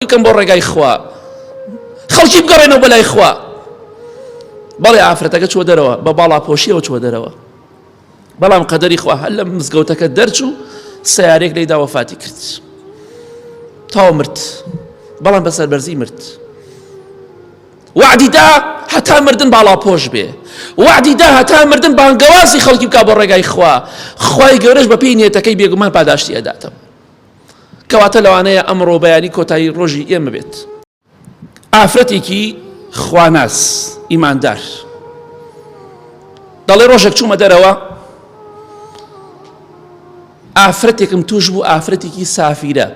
بکەم بۆ ڕێگای خوا، خەڵکی بگەڕێنەوە بۆ لای خوا. بەڵێ ئافرەتەکە چووە دەرەوە، بە باڵاپۆشیەوە چووە دەرەوە، بەڵام قەدەری خوا هەر لە مزگەوتەکە دەرچوو سیارێک لێیدا وەفاتی کرد، تاو مرد، بەڵام بە سەربەرزی مرد. وەعدی دا هەتا مردن باڵاپۆش بێ، وەعدی دا هەتا مردن بانگەوازی خەڵکی بکا بۆ ڕێگای خوا، خوای گەورەش بەپێی نیەتەکەی بێگومان پاداشتی ئەداتەوە. کەواتە لەوانەیە ئەمڕۆ بەیانی کۆتایی ڕۆژی ئێمە بێت. ئافرەتێکی خواناس ئیماندار دەڵێ ڕۆژێک چوومە دەرەوە ئافرەتێکم توش بوو، ئافرەتێکی سافیرە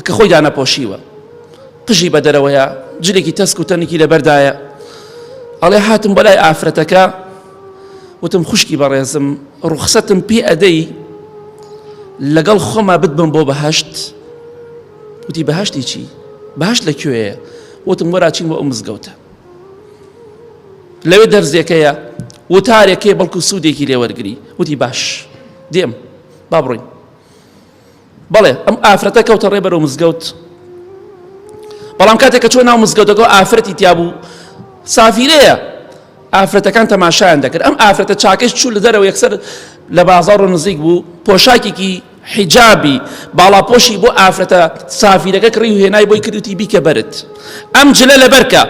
کە خۆی دانەپۆشیوە، قژی بە دەرەوەیە، جلێکی تەسک و تەنکی لەبەردایە. ئەڵێ هاتم بەلای ئافرەتەکە وتم خوشکی بەڕێزم ڕوخسەتم پێ ئەدەی لەگەڵ خۆما بتبم بۆ بەهەشت؟ وتی بەهەشتی چی؟ بەهەشت لە کوێیە؟ وتم وەرا چین بۆ ئەو مزگەوتە، لەوێ دەرزێکەیە وتارێکەیە بەڵکو سوودێکی لێوەرگری. وتی باش دێم با بڕۆین. بەڵێ ئەم ئافرەتە کەوتە ڕێ بەرەو مزگەوت، بەڵام کاتێک کە چۆ ناو مزگەوتەکە ئافرەتی تیا بوو سافیرەیە، ئافرەتەکان تەماشایان دەکرد. ئەم ئافرەتە چاکەش چوو لە دەرەوە، یەکسەر لە بازاڕ و نزیک بوو، پۆشاکێکی حیجابی باڵاپۆشی بۆ ئافرەتە سافیرەکە کڕی و هێنای بۆی کردوتی بیکە بەرت ئەم جلە لەبەرکە،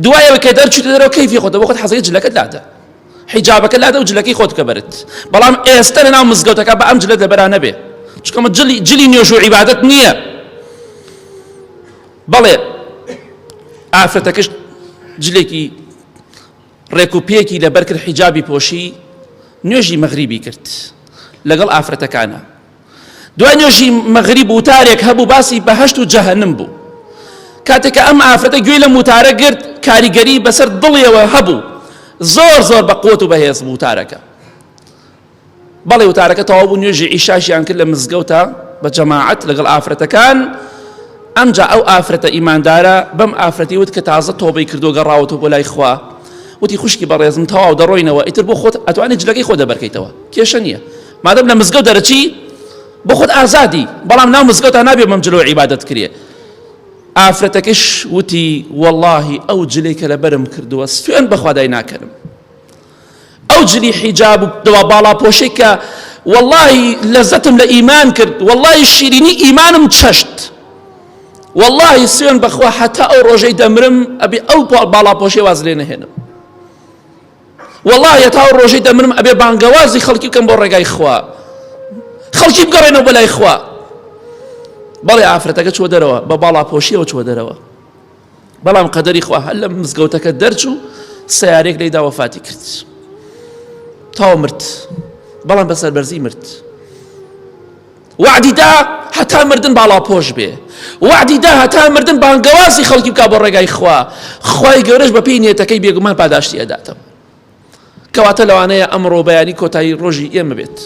دوای ئەوەی کە دەرچوویتە دەرەوە کەیفی خۆتە بۆ خۆت حەزەکەی جلەکەت لادە، حیجابەکە لادە و جلەکەی خۆت بکە بەرت، بەڵام ئێستا لەناو مزگەوتەکە بە ئەم جلە لەبەرا نەبێ، چونکە ئەمە جلی جلی نوێژ و عیبادەت نییە. بەڵێ ئافرەتەکەش جلێکی ڕێک و پێکی لەبەر کرد، حیجابی پۆشی، نوێژی مەغریبی کرد لەگەڵ ئافرەتەکانە. دوای نوێژی مەغریب وتارێک هەبوو باسی بەهەشت و جەهەنم بوو. کاتێک کە ئەم ئافرەتە گوێی لەم وتارە گرت کاریگەری بەسەر دڵیەوە هەبوو، زۆر زۆر بە قوت و بەهێز بوو وتارەکە. بەڵێ وتارەکە تەواو بوو، نوێژی عیشاشیان کرد لە مزگەوتە بە جەماعەت لەگەڵ ئافرەتەکان. ئەمجا ئەو ئافرەتە ئیماندارە بەم ئافرەتی وت کە تازە تۆبەی کردو گەڕاوەتەوە بۆ لای خوا، وتی خوشکی بەڕێزم تەواو دەڕۆینەوە، ئیتر بۆ خۆت ئەتوانی جلەکەی خۆ دەبەرکەیتەوە، کێشە نییە مادەم لە مزگەوت دەرەچی بۆ خۆت ئازادی، بەڵام ناو مزگەوتا نابێ بەم جلەوە عیبادەت کرێ. ئافرەتەکەش وتی وەڵاهی ئەو جلەی کە لەبەرم کردووە سوێن بەخوا دای ناکەنم، ئەو جلی حیجاب و دوا باڵاپۆشەی کە وەڵاهی لەزەتم لە ئیمان کرد، وەڵاهی شیرینی ئیمانم چەشت، وەڵاهی سوێن بەخوا هەتا ئەو ڕۆژەی دەمرم ئەبێ ئەو باڵاپۆشەی واز لێ نەهێنم، وەڵاهی هەتا ئەو ڕۆژەی دەمرم ئەبێ بانگەوازی خەڵکی بکەم بۆ ڕێگای خوا، خەڵکی بگەڕێنەوە بۆ لای خوا. بەڵێ ئافرەتەکە چووە دەرەوە بە باڵاپۆشیەوە چووە دەرەوە، بەڵام قەدەری خوا هەر لە مزگەوتەکە دەرچوو سیارێک لێیدا وەفاتی کرد، تاو مرد، بەڵام بە سەربەرزی مرد. وەعدی دا هەتا مردن باڵاپۆش بێ، وەعدی دا هەتا مردن بانگەوازی خەڵکی بکا بۆ ڕێگای خوا، خوای گەورەش بەپێی نیەتەکەی بێگومان پاداشتی ئەداتەوە. کەواتە لەوانەیە ئەمڕۆ بەیانی کۆتایی ڕۆژی ئێمە بێت.